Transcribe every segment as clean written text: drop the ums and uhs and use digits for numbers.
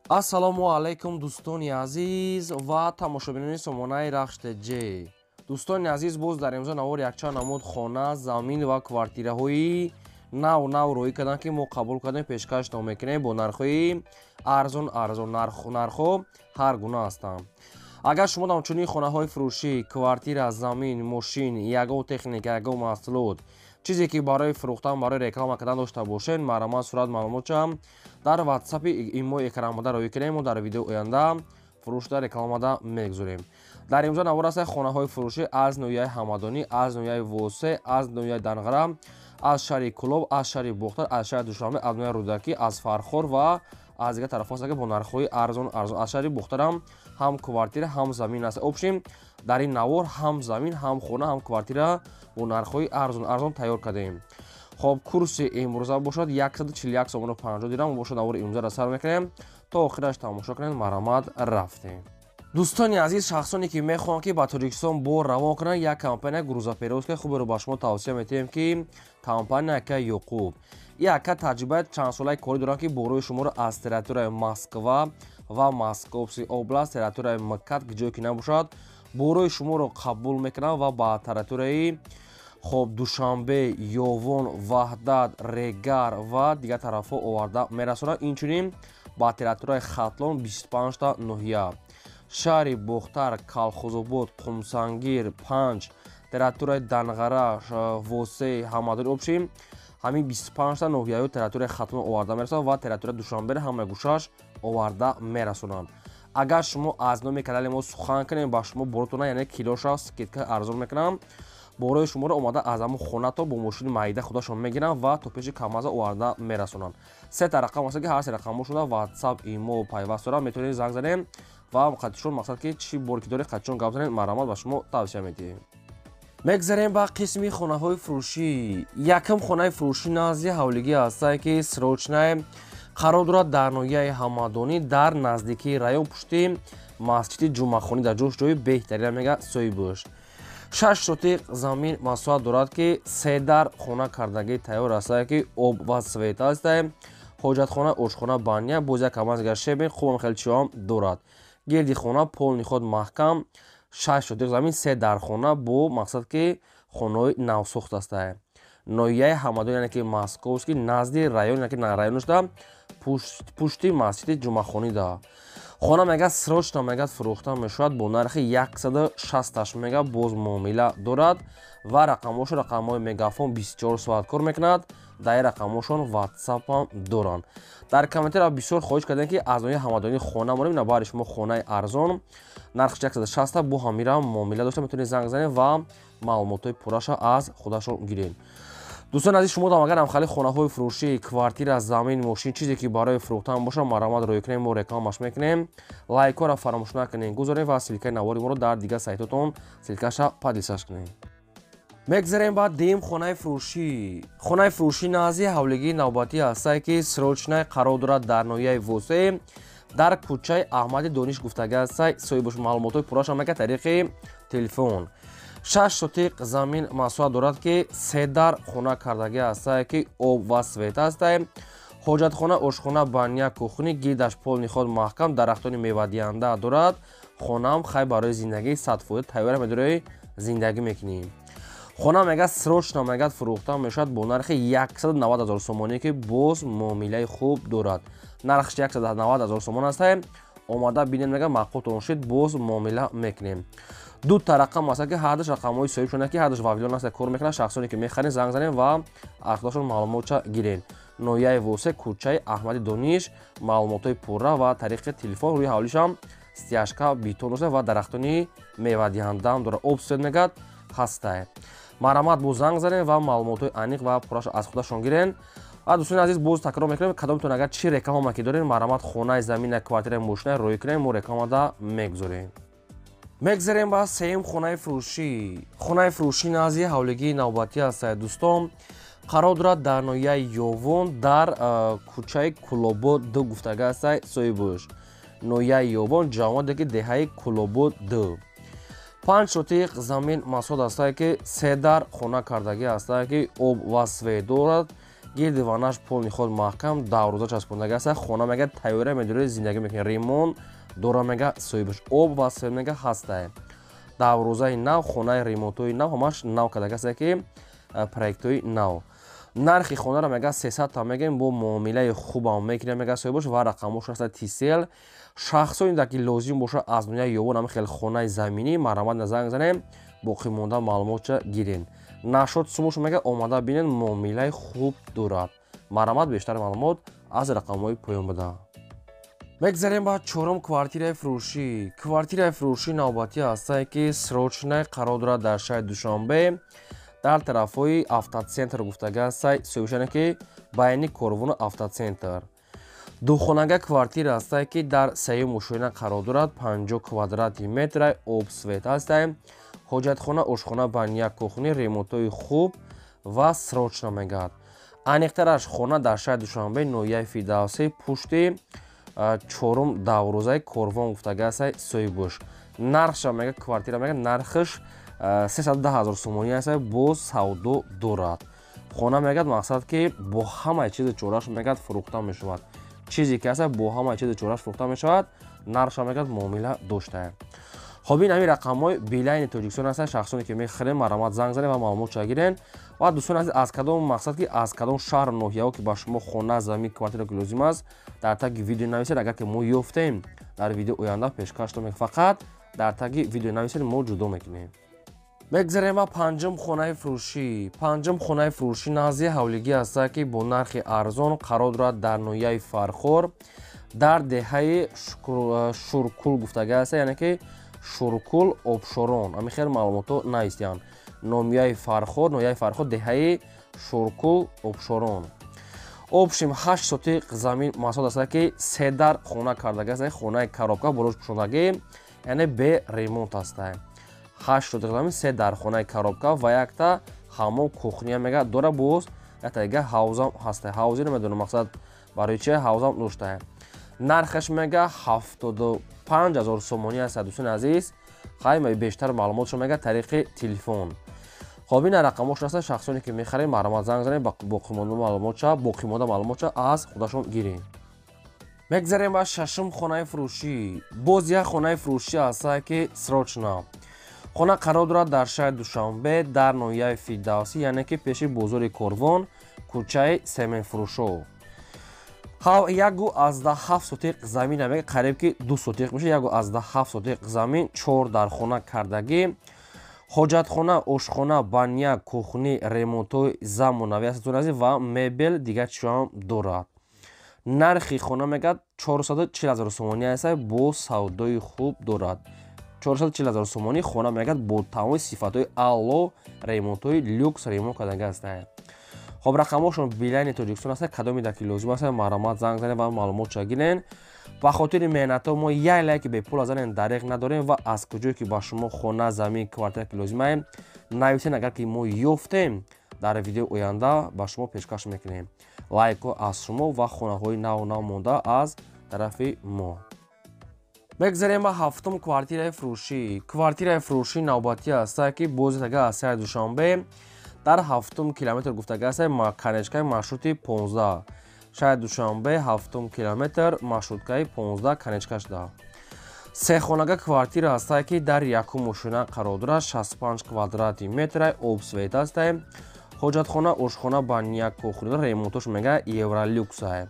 Ассалому алайкум, дӯстони азиз ва тамошобинони сомонаи Рахш ТЖ. Дӯстони азиз, боз дар имзо навор якчанд намуд хона, замин ва квартираҳои нав нав рӯӣ карданд, ки мо қабул кардем, пешкаштон мекунем бо нархҳои арзон арзон. Нархҳо ҳар гуна ҳастанд. Агар шумо ҳамчунин хонаҳои фурӯшӣ, квартира, замин, мошин, ягон техника, ягон маҳсулот, чизе ки барои фурӯхтан, барои реклама кардан дошта бошед, марҳамат, сурат маълумотча дар ватсапи имо экранбода рӯӣ кунем, мо дар видеои оянда фурӯшда рекламада мегузорем. Дар имзо навор аст хонаҳои фурӯшӣ аз ноҳияи Ҳамадонӣ, аз ноҳияи Восе, аз ноҳияи Данғара, аз шаҳри Кӯлоб, аз шаҳри Бохтар, аз шаҳри Душанбе, аз ноҳияи Рӯдакӣ, аз Фархор ва аз дигар тарафҳо аст, ки бо нархҳои арзон арзон. Аз шаҳри Бохтарам ҳам квартира, ҳам замин аст. Общем, дар ин навор ҳам замин, ҳам хона, ҳам квартира бо нархҳои арзон арзон тайёр кардем. Хоб, курси имрӯза бошад 141 сомону 50 дирам бошад. Навори имрӯзаро сар мекунем, то охираш тамошо кунед. Марҳамат, рафтем. Дӯстони азиз, шахсоне ки мехоҳанд, ки ба Тоҷикистон бор равон кунанд, як компания грузоперевозка хуберо ба шумо тавсия метиҳем, ки компания ака Ёқуб. И ака таҷрибаи чандсолаи корӣ доранд, ки борҳои шуморо аз территорияи Москва ва Московский область, территорияи МКАД, ҷое ки набошад, борҳои шуморо қабул мекунанд ва ба территорияи, хоб, Душанбе, Ёвон, Ваҳдат, Регар ва дигар тарафҳо оварда мерасонанд. Инчунин ба территорияи Хатлон 25та ноҳия, шаҳри Бохтар, Калхозобод, Қумсангир, Панҷ, территорияи Данғара, Восе, Ҳамадон, общем, ҳамин 25та ноҳияҳои территорияи Хатлон оварда мерасонанд ва территорияи Душанберо ҳамаи гӯшааш оварда мерасонанд. Агар шумо аз номи канали мо сухан кунем, ба шумо боротона, яъне килоша скидка арзон мекунам. Борои шуморо омада аз ҳамон хонато бо мошини майда худашон мегиранд ва то пеши камаза оварда мерасонанд. Сета рақам аст, ки ҳар се рақамошонда ватсап, имо пайваст дорам, метавонед занг занем ва қатишон, мақсад ки чӣ бор ки доред, қатишон гап занед. Марҳамат, ба шумо тавсия медиҳем. Мегзарем ба қисми хонаҳои фурӯшӣ. Якум хонаи фурӯшӣ назди ҳавлигӣ ҳастае, ки срочное қарор дорад дар ноҳияи Ҳамадонӣ, дар наздикии район, пушти масҷиди Ҷумъахонӣ, дар ҷош ҷои беҳтарина мега соҳибош. 6 сотиқ замин масоҳат дорад, ки се дар хона кардагӣ тайёр астае, ки об ва свет астае, ҳоҷатхона, ошхона, баня, боз як камазгар щебень хубам хеле чиҳоам дорад. Гирди хона полный ход маҳкам. 6 сотиқ замин, се дар хона, бо мақсад ки хонаҳои навсохт астае. Ноҳияи Ҳамадон, яъне ки Московский, назди район, яъне ки районашда, пушти масҷиди Ҷумъахонида. Хона мегӯяд, срочно мегӯяд, фурӯхта мешавад бо нархи 168 мега, боз муомила дорад ва рақамҳошон рақамҳои Мегафон, 24 соат кор мекунад. Дар ин рақамҳошон ватсапам доранд. Дар комментария бисёр хоҳиш кардем, ки аз ноҳияи Ҳамадонӣ хона монем. На, баъди шумо хонаи арзон, нархш 160, бо ҳамира муомила дошта, метавонед занг занед ва маълумотҳои пурраша аз худашон гиред. Дӯстони азиз, шумо агар ҳамхали хонаҳои фурӯшӣ, квартира, замин, мошин, чизе ки барои фурӯхтан бошад, марҳамат, рӯй кунем, мо рекламаш мекунем. Лайкҳоро фаромӯш накунед, гузорем ва ссылкаи навори моро дар дигар сайтотон ссылкаша поделиться кунед. Мегзарем ба дуюм хонаи фурӯшӣ. Хонаи фурӯшӣ назди ҳавлигии навбатӣ ҳастае, ки срочное қарор дорад дар ноҳияи Восе, дар кӯчаи Аҳмади Дониш гуфтага ҳастай соҳибош. Маълумотҳои пурраша мека тариқи телефон. 6 сотиқ замин масоҳат дорад, ки се дар хона кардагӣ ҳастае, ки об ва свет ҳастае, ҳоҷатхона, ошхона, баня, кухня, гирдаш полный ход маҳкам, дарахтони мевадиҳанда дорад. Хонаам хай барои зиндагӣ 100% тайёра, медорои зиндагӣ мекунӣ. Хона мегӯяд, срочно мегӯяд, фурӯхта мешавад бо нархи 190 ҳазор сомонӣ, ки боз муомилаи хуб дорад. Нархш 190 ҳазор сомон ҳастае. Омада бинед, мегӯяд, маъқултон шуд, боз муомила мекунем. Ду та рақам аст, ки ҳардаш рақамҳои соҳибшона, ки ҳардаш Вавилон аст, кор мекунад. Шахсоне ки мехаред, занг занед ва аз худашон маълумотча гиред. Ноҳияи Восе, кӯчаи Аҳмади Дониш, маълумотҳои пурра ва тариқи телефон. Рӯи ҳавлишам стяжка бетон дошта ва дарахтони мевадиҳандаам дорад. Об, свет мегӯяд, ҳастае. Марҳамат, боз занг занед ва маълумотҳои аниқ ва пурраша аз худашон гиред. Ва дӯстони азиз, боз такрор мекунем, кадомтон агар чӣ реклама ки доред, марҳамат, хонаи, замина, квартираи, мошина рӯй кунем, мо рекламада мегузорем. Мегзарем ба сеюм хонаи фурӯшӣ. Хонаи фурӯшӣ назди ҳавлигии навбатӣ ҳастае, дӯстон, қарор дорад дар ноҳияи Ёвон, дар кӯчаи Кулобод ду гуфтага ҳастай соҳибош. Ноҳияи Ёвон, ҷамоате ки деҳаи Кулобод ду. 5 сотиқ замин масоҳат ҳастае, ки се дар хона кардагӣ ҳастае, ки об ва свет дорад. Гирди ванаш полный худ маҳкам, даврӯза часпондага аст. Хона мега тайёра медоред, зиндагӣ мекунед. Ремонт дора мега соҳибаш, об ва свет мега ҳастае. Даврӯзаи нав, хонаи ремонтҳои нав, ҳамаш нав кардага аст, ки проектҳои нав. Нархи хонаро мега 300 та мегем, бо муомилаи хубам мекунем мега соҳибаш ва рақамош аст Тисел. Шахсоне ки лозим боша аз дунёи ёвон ҳама хел хонаи заминӣ, марҳамат занг занем, боқӣ монда маълумотча гирен. Нашод сумош мега омада бинен, муомилаи хуб дорад. Марҳамат, бештар маълумот аз рақамҳои поён буда. Мегзарем ба чорум квартираи фурӯшӣ. Квартираи фурӯшӣ навбатӣ ҳастае, ки срочно қарор дорад дар шаҳри Душанбе, дар тарафҳои автоцентр гуфтага ҳастай, соҳибшане ки байни корвону автоцентр. Духонага квартира ҳастае, ки дар сеюм ошёна қарор дорад, 50 квадрати метр, об свет ҳастае. Ҳоҷатхона, ошхона, баня, кухня, ремонтҳои хуб ва срочно мегардад. Аниқтараш хона дар шаҳри Душанбе, ноҳияи Фирдавсӣ, пушти чорум даврӯзаи корвон гуфтага ҳастай соҳибош. Нархша мега квартира мега нархаш 310 ҳазор сомонӣ аст, боз савдо дорад. Хона мегӯяд мақсад ки бо ҳамаи чизи чораш мегӯяд фурӯхта мешавад. Чизе ки аст бо ҳамаи чизи чораш фурӯхта мешавад, нархша мегӯяд муомила доштае. Хоб, ин ҳамин рақамҳои Билайни Тоҷикистон ҳастанд. Шахсоне ки мехарем, марҳамат занг занед ва маълумотша гирен. Ва дӯстони азиз, аз кадом мақсад ки аз кадом шаҳру ноҳияҳо ки ба шумо хона, замин, квартира ки лозим аст, дар таги видео нависед. Агар ки мо ёфтем, дар видео оянда пешкаш мекунем. Фақат дар таги видео нависед, мо ҷудо мекунем. Мегзарем ба панҷум хонаи фурӯшӣ. Панҷум хонаи фурӯшӣ назди ҳавлигӣ ҳастад, ки бо нархи арзон қарор дорад дар ноҳияи Фархор, дар деҳаи Шуркул гуфтага аст, яъне ки Шуркул Обшорон. Ҳамин хел маълумотҳо навистиянд. Ноҳияи Фархор, ноҳияи Фархор, деҳаи Шуркул Обшорон. Общем 8 сотиқ замин масоҳат аст, ки се дар хона кардага аст, хонаи коробка болош пӯшондагӣ, яъне бе ремонт аст. 8 сотиқ замин, се дар хонаи коробка ва якта ҳамом, кухня мега дора, боз якта дига ҳавзам ҳаста. Ҳавзи намедонам мақсад барои чи ҳавзам доштае. Нархаш мега 75 ҳазор сомонӣ аст, дӯстони азиз. Хай бештар маълумотшо мега тариқи телефон. Хоб, ин рақамҳош аст. Шахсоне ки мехарем, марҳамат занг занед, боқимонда маълумотша аз худашон гирем. Мегзарем ба шашум хонаи фурӯшӣ. Боз як хонаи фурӯшӣ ҳастае, ки срочно. Хона қарор дорад дар шаҳри Душанбе, дар ноҳияи Фирдавсӣ, яъне ки пеши бозори Корвон, кӯчаи Семенфурӯшо. 1,7 сотиқ замин мега, қариб ки 2 сотиқ меша. 1,7 сотиқ замин, чор дар хона кардагӣ, ҳоҷатхона, ошхона, баня, кухня, ремонтҳои замонавӣ аст ва мебел дигар чиҳоам дорад. Нархи хона мегӯяд 440 ҳазор сомонӣ аст, бо савдои хуб дорад. 440 ҳазор сомонӣ хона мегӯяд бо тамоми сифатҳои аъло, ремонтҳои люкс ремонт кардага аст. Хоб, рақамҳошон Билайни Тоҷикистон аст. Кадоме ки лозим аст, марҳамат занг занед ва маълумотша гирен. Ба хотири меҳнатҳо мо як лайки бепул занен дареғ надорем ва аз куҷое ки ба шумо хона, замин, квартира ки лозим аст, нависен. Агар ки мо ёфтем, дар видеои оянда ба шумо пешкаш мекунем. Лайкҳо аз шумо ва хонаҳои нав нав монда аз тарафи мо. Мегзарем ба ҳафтум квартираи фурӯшӣ. Квартираи фурӯшӣ навбатӣ ҳастае, ки боз ага аз шаҳри Душанбе, дар ҳафтум километр гуфтага аст, конечкаи маршрути 15. Шаҳри Душанбе, ҳафтум километр, маршруткаи 15 конечка шуда. Сехонага квартира ҳастае, ки дар якум ошёна қарор дорад, 65 квадрати метр, об свет ҳастае. Ҳоҷатхона, ошхона, баня, кухня, ремонтош мега евролюксае.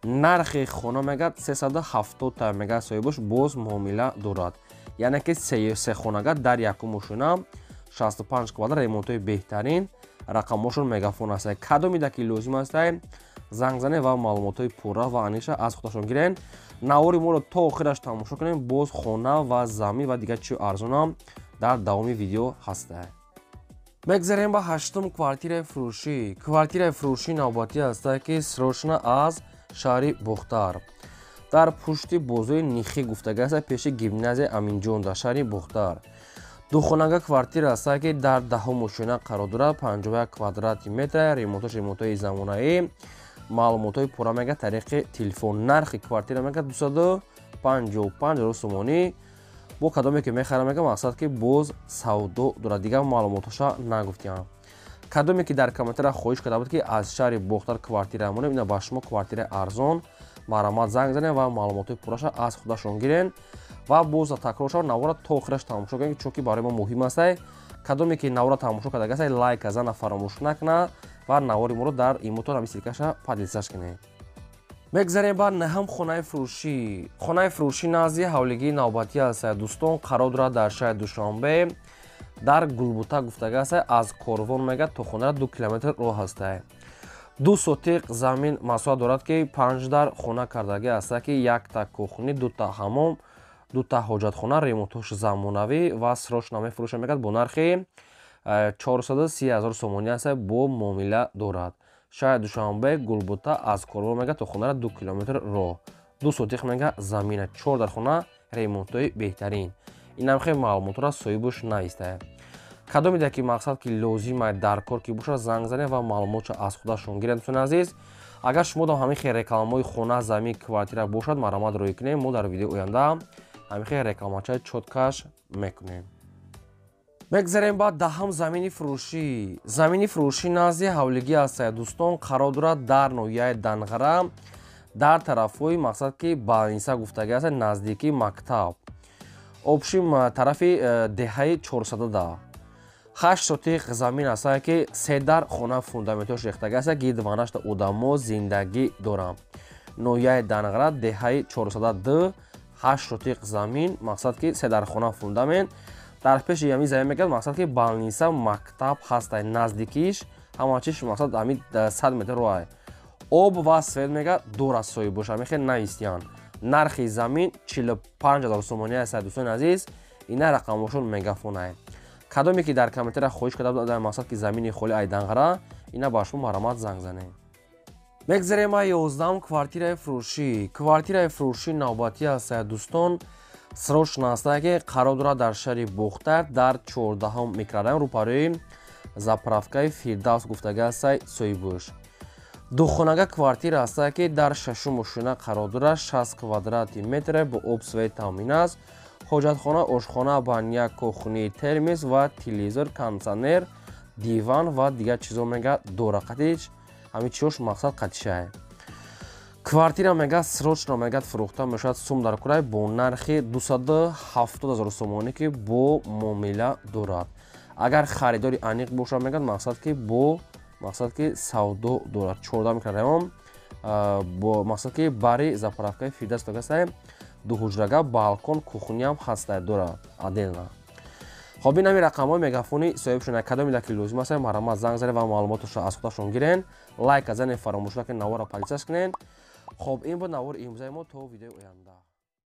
Нархи хона мега 370 та мега соҳибош, боз муомила дорад. Яъне ки сехонага дар якум ошёна, 65 квадрат, ремонтҳои беҳтарин, рақамҳошон Мегафон аст. Кадомида ки лозим аст, занг занед ва маълумотҳои пурра ва аниша аз худашон гирен. Навори моро то охираш тамошо кунем, боз хона ва замин ва дигар чизи арзонам дар давоми видео ҳастае. Мегзарем ба ҳаштум квартираи фурӯшӣ. Квартираи фурӯшӣ навбатӣ ҳастае, ки срочно аз шаҳри Бохтар, дар пушти бозори Нихӣ гуфтага аст, пеши гимназияи Аминҷон дар шаҳри Бохтар. Духонага квартира ҳастае, ки дар даҳум ошёна қарор дорад, 51 квадрати метр, ремонтош ремонтҳои замонаӣ, маълумотҳои пурра мега тариқи телефон. Нархи квартира мега 255 ҳазор сомонӣ. Бо кадоме ки мехарам мега мақсад ки боз савдо дорад, дигар маълумотҳоша нагуфтиям. Кадоме ки дар комментария хоҳиш карда буд, ки аз шаҳри Бохтар квартира монем, ина ба шумо квартираи арзон, марҳамат занг занед ва маълумотҳои пурраша аз худашон гирен. Ва боз такрор шавад, навора то охираш тамошо кунед, чунки барои мо муҳим аст. Кадоме ки навора тамошо кардагаст, лайк зана фаромӯш накунад ва навори моро дар имотон ҳами ссылка ша поделиться ш кунед. Мегзарем ба наҳам хонаи фурӯшӣ. Хонаи фурӯшӣ назди ҳавлигии навбатӣ аст, дӯстон, қарор дорад дар шаҳри Душанбе, дар Гулбута гуфтага аст. Аз корвон мега то хонара 2 километр роҳ ҳаст. 2 сотиқ замин масоҳат дорад, ки 5 дар хона кардагӣ аст, ки якта кухни, дута ҳамом, дута ҳоҷатхона, ремонтош замонавӣ ва срочно мефурӯша мегӯяд, бо нархи 430 ҳазор сомонӣ аст, бо муомила дорад. Шаҳри Душанбе, Гулбута, аз корвон мега то хонара 2 километр роҳ, 2 сотиқ мега замина, чор дар хона, ремонтҳои беҳтарин. Инам хел маълумотро соҳибаш навистая. Кадомеда ки мақсад ки лозима дар кор ки бошад, занг занед ва маълумотшо аз худашон гиред. Дӯстони азиз, агар шумо дам ҳамин хел рекламаҳои хона, замин, квартира бошад, марҳамат рӯй кунем, мо дар видеои оянда ҳамин хел рекламачаи чётко ш мекунем. Мегзарем ба даҳам замини фурӯшӣ. Замини фурӯшӣ назди ҳавлигӣ аст, дӯстон, қарор дорад дар ноҳияи Данғара, дар тарафҳои мақсад ки больница гуфтагӣ аст, наздикии мактаб, общим тарафи деҳаи Чорсадада. 8 сотиқ замин аст, ки се дар хона фундаментош рехтагӣ аст, гидванашта одамо зиндагӣ доранд. Ноҳияи Данғара, деҳаи Чорсада д, 8 сотиқ замин, мақсад ки се дар хона, фундамент дар пеши ҳамин замин мегӯяд, мақсад ки больница, мактаб ҳаста, наздикиш ҳама чиш, мақсад ҳамин 100 метр роҳ, об ва свет мега дорад соҳибош, ҳамин хел навистиянд. Нархи замин 45 ҳазор сомонӣ аст, дӯстони азиз, ина рақамошон мегафонае. Кадоме ки дар комментария хоҳиш карда буд, мақсад ки замини холи айданғара, ина ба шумо, марҳамат занг занед. Мегзарем ба 11-ум квартираи фурӯшӣ. Квартираи фурӯшӣ навбатӣ аст, дӯстон, срочно аст, ки қарор дорад дар шаҳри Бохтар, дар 14-ум микрорайон, рӯпарӯи заправка и Фирдавс гуфтага аст соҳибош. Духонага квартира аст, ки дар шашум ошёна қарор дорад, 60 квадрати метр, бо об, свет таъмин аст, ҳоҷатхона, ошхона, баня, кухни, термос ва телевизор, кондитсионер, диван ва дигар чизо мега дора, қатич ҳамин чиёш мақсад қатишае. Квартира мега срочно мегад фурӯхта мешавад, сум дар курай, бо нархи 270 ҳазор сомонӣ, ки бо муомила дорад. Агар харидори аниқ бошад, мегад, мақсад ки бо мақсад ки савдо дорад. 14 микрорайон, бо мақсад ки бари заправка и Фирдавс догастае, дуҳуҷрага, балкон, кухня ам ҳастае, дорад отдельно. Хоб, ин ҳамин рақамҳои мегафони соҳибшон. Кадоме ки лозим аст, марҳамат занг занед ва маълумоташро аз худашон гирен. Лайк занед, фаромӯш накунед, навора поделиться ш кунед. Хоб, ин буд навори имрӯзаи мо. То видеои оянда.